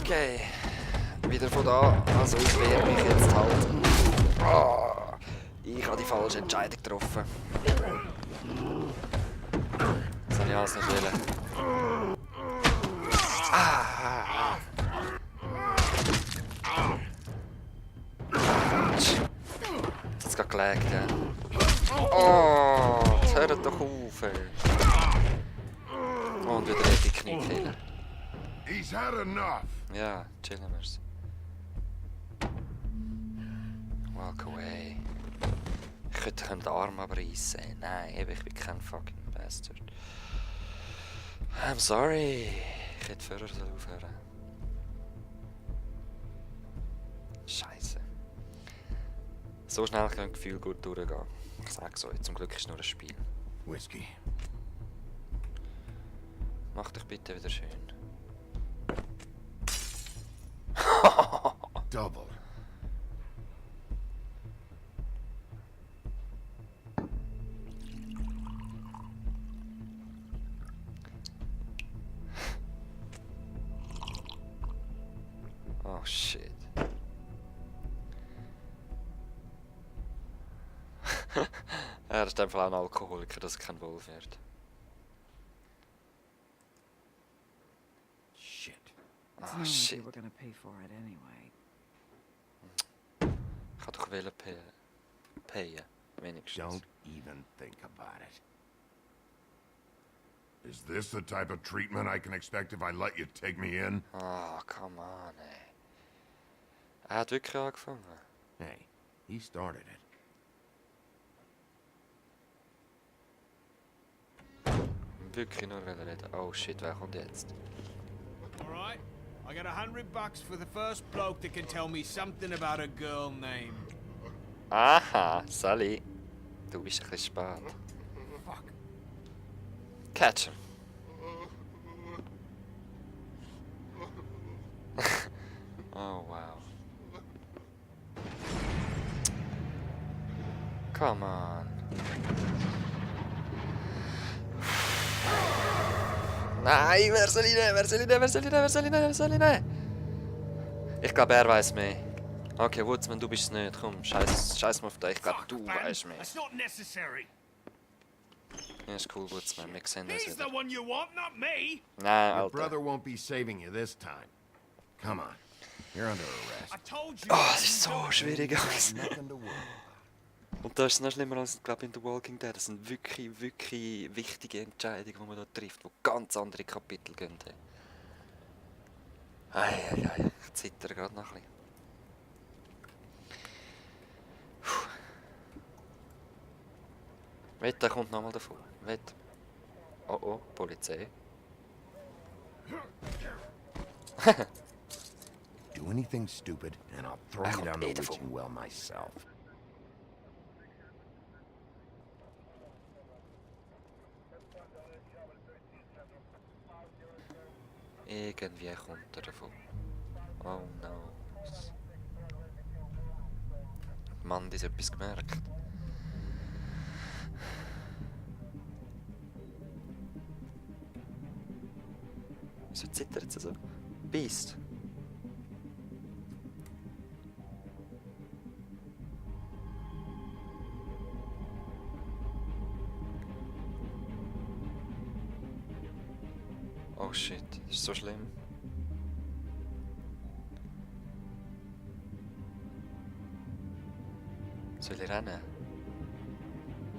Okay. Wieder von da. Also ich wehre mich jetzt halt. Oh, ich habe die falsche Entscheidung getroffen. Das habe ich alles nicht wollen. Ah. Das hat gerade gelegt, ja. Oh, hört doch auf. Und wieder die Kniekehler. He's had enough. Ja, chillen wir's. Walk away. Ich könnte den Arm abreißen. Nein, ich bin kein fucking Bastard. I'm sorry. Ich hätte früher aufhören. Scheiße. So schnell kann ein Gefühl gut durchgehen. Ich sag's euch, zum Glück ist es nur ein Spiel. Whiskey. Mach dich bitte wieder schön. Double. Oh shit. Er ist einfach auch ein Alkoholiker, dass er kein Wolf wird. Shit. It's Ah not like shit. you were gonna pay for it anyway. Ich kann doch wollen payen. Wenigstens. Don't even think about it. Is this the type of treatment I can expect if I let you take me in? Ah, come on, ey. Er hat wirklich angefangen. Hey, he started it. Wirklich nur reden. Oh shit, wer kommt jetzt? Alright, I got $100 for the first bloke that can tell me something about a girl named... Aha, Sally. Du bist ein bisschen spät. Fuck. Catch him. Oh wow. Come on. Nein, wer soll ich nehmen? Wer soll ich nehmen? Wer soll ich nehmen? Wer soll ich nehmen? Wer soll ich nehmen? Ich glaube, er weiß mehr. Okay, Woodsman, du bist es nicht. Komm, scheiß mal auf dich. Ich glaube, Fuck, du man. weißt mehr. That's not necessary. Ja, ist cool, Woodsman. Wir sehen uns He's the wieder. one you want, not me. Nein, Your Alter. brother won't be saving you this time. Come on. You're under arrest. I told you. Oh, es ist so schwierig. Nothing to worry Und da ist es noch schlimmer als, glaube in The Walking Dead. Das sind wirklich, wirklich wichtige Entscheidungen, die man da trifft, die ganz andere Kapitel gehen. Ei. Ich zittere gerade noch ein bisschen. Puh. Wett, der kommt nochmal davon. Wett. Oh, Polizei. Do anything stupid, and I'll throw you down the witching well myself. Irgendwie kommt er davon. Oh no. Mann, die hat etwas gemerkt. Wieso zittert sie so? Beast. Oh shit, ist so schlimm. Soll ich rennen?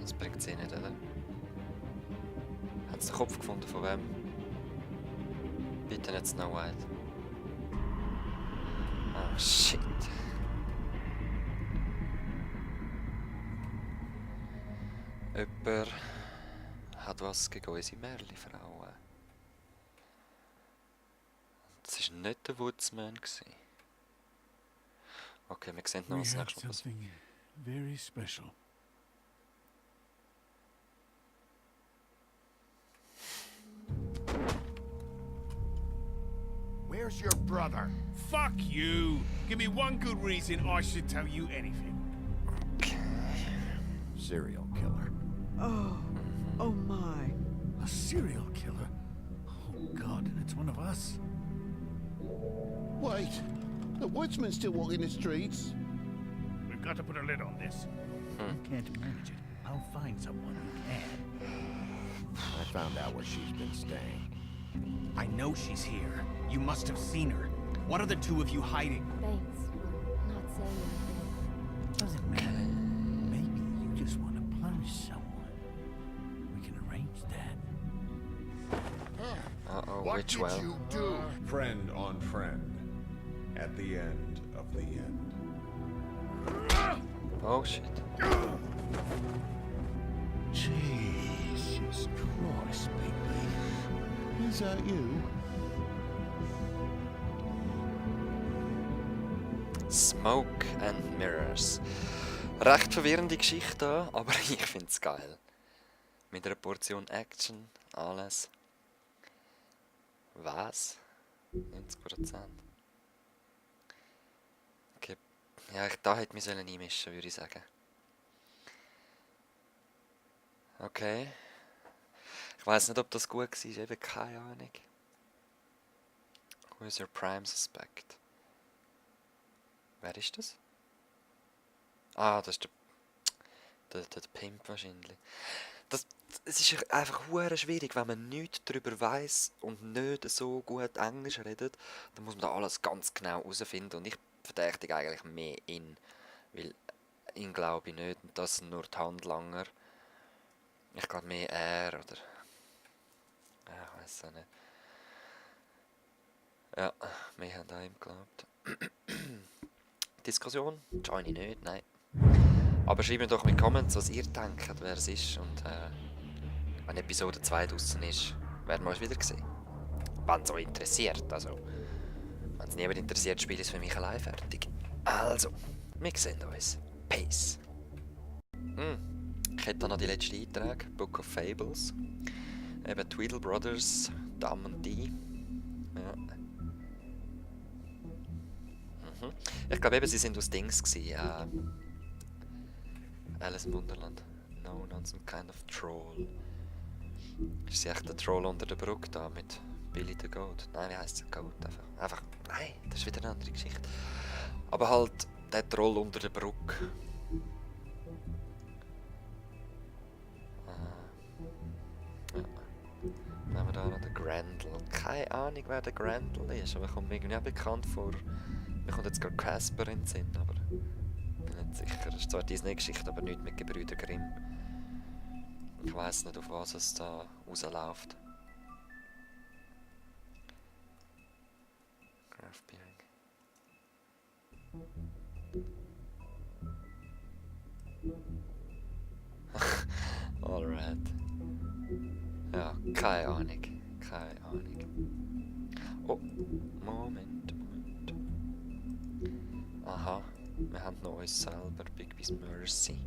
Das bringt sie nicht, oder? Hat sie den Kopf gefunden von wem? Bitte nicht Snow White. Oh shit. Jemand hat was gegen unsere Märli-Frauen. Das war nicht der Woodsman. Okay, wir sehen noch, We was had nächstes Mal passiert. something very special. Where's your brother? Fuck you. Give me one good reason I should tell you anything. Serial killer. Oh my. A serial killer? Oh God, and it's one of us? Wait, the woodsman still walking the streets? We've got to put a lid on this. You can't manage it. I'll find someone who can. I found out where she's been staying. I know she's here. You must have seen her. What are the two of you hiding? Thanks for not saying anything. Doesn't matter. Maybe you just want to punish someone. We can arrange that. Uh-oh, What which did well? you do? Friend on friend. At the end of the end. Oh shit. Jesus Christ, Bigby. Is that you? Smoke and Mirrors. Recht verwirrende Geschichte, aber ich find's geil. Mit einer Portion Action, alles. Was? 90%. Okay. Ja, da hätte mich einmischen, würde ich sagen. Okay. Ich weiß nicht, ob das gut war, eben keine Ahnung. Who is your prime suspect? Wer ist das? Ah, das ist der Pimp wahrscheinlich. Es ist einfach hure schwierig, wenn man nichts darüber weiss und nicht so gut Englisch redet, dann muss man da alles ganz genau herausfinden. Und ich verdächtige eigentlich mehr ihn, weil ihn glaube ich nicht und das sind nur die Handlanger. Ich glaube mehr er oder... Ja, ich weiß auch nicht. Ja, wir haben an ihm geglaubt. Diskussion? Join ich nicht, nein. Aber schreibt mir doch in die Comments, was ihr denkt, wer es ist. Und wenn Episode 2 draussen ist, werden wir uns wieder sehen. Wenn es euch interessiert. Also, wenn es niemand interessiert, spiele ich es für mich allein fertig. Also, wir sehen uns. Peace. Ich hätte noch die letzten Einträge. Book of Fables. Eben Tweedle Brothers, Dam und Die. Ja. Ich glaube eben, sie sind aus Dings gewesen. Alice im Wunderland. Known as some kind of troll. Ist sie echt der Troll unter der Brücke da mit Billy the Goat? Nein, wie heisst der Goat? Einfach. Nein, das ist wieder eine andere Geschichte. Aber halt der Troll unter der Brücke. Ja. Dann haben wir da noch den Grendel. Keine Ahnung, wer der Grendel ist, aber kommt mir irgendwie auch bekannt vor. Mir kommt jetzt gerade Casper in den Sinn, aber bin nicht sicher. Das ist zwar Disney-Geschichte, aber nicht mit Gebrüder Grimm. Ich weiss nicht, auf was es da rausläuft. Graph Bearing. Alright. Ja, keine Ahnung. Keine Ahnung. Oh, Moment. Aha, wir haben noch uns selber, Bigby's Mercy.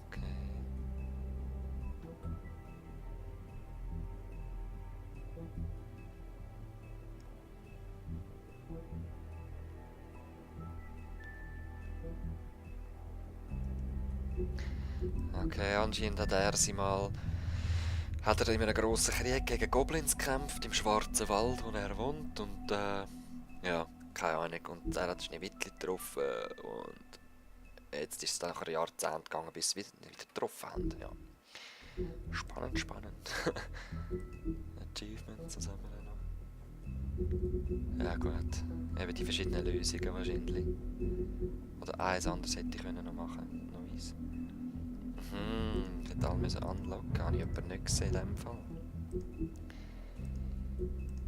Okay. Okay, anscheinend hat er in einem grossen Krieg gegen Goblins gekämpft, im Schwarzen Wald, wo er wohnt. Und ja, keine Ahnung. Und er hat Schneewittli getroffen. Und jetzt ist es dann nach einem Jahrzehnt gegangen, bis sie wieder getroffen haben. Ja. Spannend, spannend. Achievements, was haben wir da noch? Ja gut, eben die verschiedenen Lösungen wahrscheinlich. Oder eins anderes hätte ich noch machen können. Neues. Ich hätte alle müssen unlocken, habe ich jemanden nicht gesehen in dem Fall.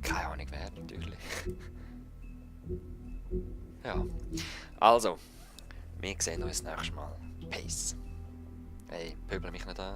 Keine Ahnung wer, natürlich. Ja, also, wir sehen uns nächstes Mal. Peace. Hey, pöbel mich nicht an.